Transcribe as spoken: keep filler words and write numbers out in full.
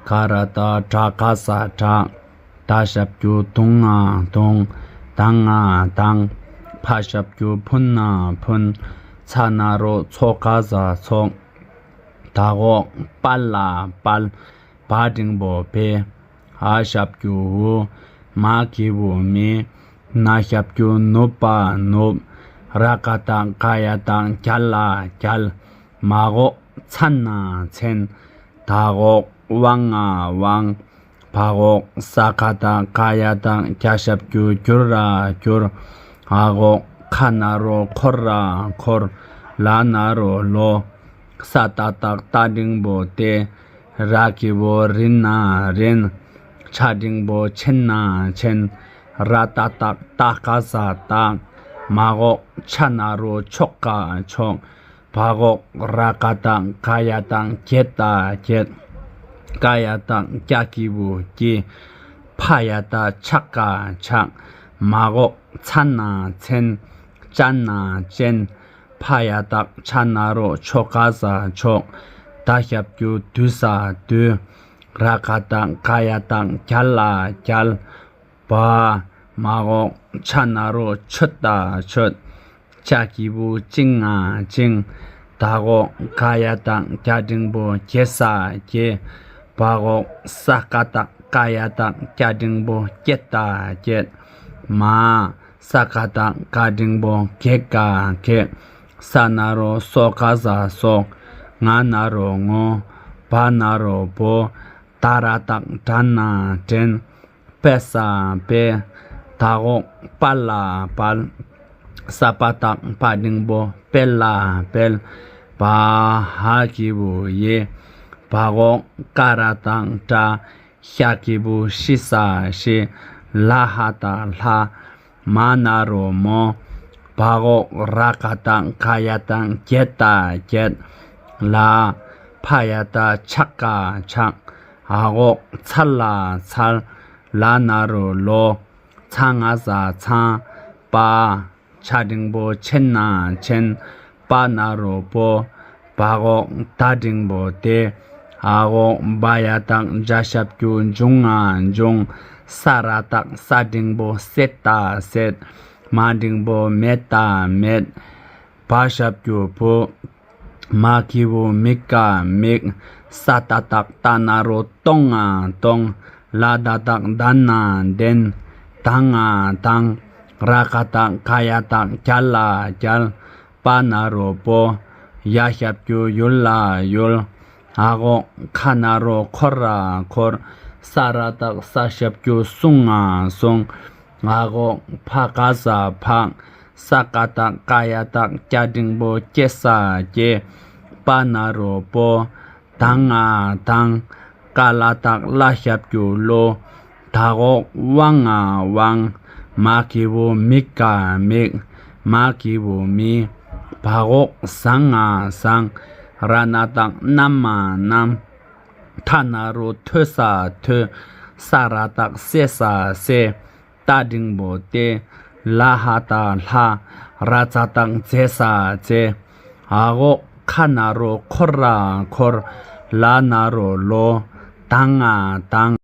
ག་ར་བཏགས་གྲ་ག་ས་གྲགས། ད་ཞབས་ཀྱུ་དུ་ང་དུང་། ད་ང་དང་། ཕ་ཞབས་ཀྱུ་བུ་ན་བུན། ཚ་ན་རོ་ཚོ་ག་ས་ཚོགས། ད་འོག་པ་ལ་དཔལ། བ་འགྲེང་བུ་བེ། འ་ཞབས་ཀྱུ་འུ། མ་གི་གུ་མི། ན་ཞབས་ཀྱུ་ནུ་བ་ནུབ། ར་ག་བཏགས་ག་ཡ་བཏགས་གྱ་ལ་རྒྱལ། མ་འོག་ཚ་ན་མཚན། ད་འོག་བ་ང་དབང་། བ་འོག་ས་ག་བཏགས་སྒ་ཡ་བཏགས་སྒྱ་ཞབས་ཀྱུ་སྒྱུ་ར་སྒྱུར། འ་འོག་ཁ་ན་རོ་འཁོ་ར་འཁོར། ལ་ན་རོ་ལོ། ས་ཏ་བཏགས་སྟ་འགྲེང་བུ་སྟེ། ར་གི་གུ་རི་ན་རིན། ཆ་འགྲེང་བུ་ཆེ་ན་ཆེན། ར་ཏ་བཏགས་རྟ་ག་ས་རྟགས། མ་འོག་ཆ་ན་རོ་ཆོ་ག་མཆོག། བ་འོག་ར་ག་བཏགས་རྒ་ཡ་བཏགས་རྒྱ་ད་རྒྱལ། ཀ་ཡ་བཏགས་ཀྱ་གི་གུ་ཀྱི། ཕ་ཡ་བཏགས་ཕྱ་ག་ཕྱག། མ་འོག་ཚ་ན་མཚན། ཅ་ན་ཅན། ཕ་ཡ་བཏགས་ཕྱ་ན་རོ་ཕྱོ་ག་ས་མཆོག། ད་ཞབས་ཀྱུ་དུ་ས་དུས། ར་ག་བཏགས་རྒ་ཡ་བཏགས་རྒྱ་ལ་རྒྱལ། བ། མ་འོག་ཆ་ན་རོ་ཆོ་ད་མཆོད། ཅ་གི་གུ་ཅི་ང་བཅིངས། ད་འོག་ག་ཡ་བཏགས་གྱ་འགྲེང་བུ་གྱེ་ས་རྒྱས། བ་འོག་ས་ག་བཏགས་སྐ་ཡ་བཏགས་སྐྱ་འགྲེང་བུ་སྐྱེ་ད་སྐྱེད། མ། ས་ག་བཏགས་སྐ་འགྲེང་བུ་སྐྱེ་ག་སྐྱེད། ས་ན་རོ་སོ་ག་ས་སོགས། ང་ན་རོ་ངོ་། བ་ན་རོ་བོ། ད་ར་བཏགས་དྲ་ན་དྲན། པེ་ས་པེ། ད་འོག་པ་ལ་དཔལ། ས་པ་བཏགས་སྤ་འགྲེང་བུ་སྤེ་ལ་སྤེལ། བ། འ་གི་གུ་འི། བ་འོག་ཀ་ར་བཏགས་ཀྲ། ཤ་གི་གུ་ཤི་ས་ཤིས། ལ་འ་བཏགས་ལྷ། མ་ན་རོ་མོ། བ་འོག་ར་ག་བཏགས་རྒ་ཡ་བཏགས་རྒྱ་ད་རྒྱལ། ལ། ཕ་ཡ་བཏགས་ཕྱ་ག་ཕྱག། འ་འོག་ཚ་ལ་འཚལ། ལ་ན་རོ་ལོ། ཚ་ང་ས་ཚང་། པ། ཆ་འགྲེང་བུ་ཆེ་ན་ཆེན། པ་ན་རོ་པོ། བ་འོག་ད་འགྲེང་བུ་དེ། འ་འོག་བ་ཡ་བཏགས་བྱ་ཞབས་ཀྱུ་འབྱུ་ང་འབྱུང་། ས་ར་བཏགས་སྲ་འགྲེང་བུ་སྲེ་ད་སྲེད། མ་འགྲེང་བུ་མེ་ད་མེད། བ་ཞབས་ཀྱུ་བུ། མ་གི་གུ་མི་ག་མིག། ས་ཏ་བཏགས་སྟ་ན་རོ་སྟོ་ང་སྟོང་། ལ་ད་བཏགས་ལྡ་ན་ལྡན། ད་ང་དང་། ར་ག་བཏགས་རྒ་ཡ་བཏགས་རྒྱ་ལ་རྒྱལ། པ་ན་རོ་པོ། ཡ་ཞབས་ཀྱུ་ཡུ་ལ་ཡུལ། འ་འོག་ཁ་ན་རོ་འཁོ་ར་འཁོར། ས་ར་བཏགས་སྲ་ཞབས་ཀྱུ་སྲུ་ང་སྲུང་། འ་འོག་ཕ་ག་ས་འཕགས། ས་ག་བཏགས་སྐ་ཡ་བཏགས་སྐྱ་འགྲེང་བུ་སྐྱེ་ས་སྐྱེས། པ་ན་རོ་པོ། ད་ང་དང་། ཀ་ལ་བཏགས་ཀླ་ཞབས་ཀྱུ་ཀླུ། ད་འོག་བ་ང་དབང་། མ་གི་གུ་མི་ག་མིག། མ་གི་གུ་མི། བ་འོག་ཟ་ང་བཟང་། ར་ན་བཏགས་རྣ་མ་རྣམ། ཐ་ན་རོ་ཐོ་ས་ཐོས། ས་ར་བཏགས་སེ་ས་སྲས། ཏ་འགྲེང་བུ་སྟེ། ལ་འ་བཏགས་ལྷ། ར་ཙ་བཏགས་རྩེ་ས་རྩེས། འ་འོག་ཁ་ན་རོ་འཁོ་ར་འཁོར། ལ་ན་རོ་ལོ། ད་ང་དང་།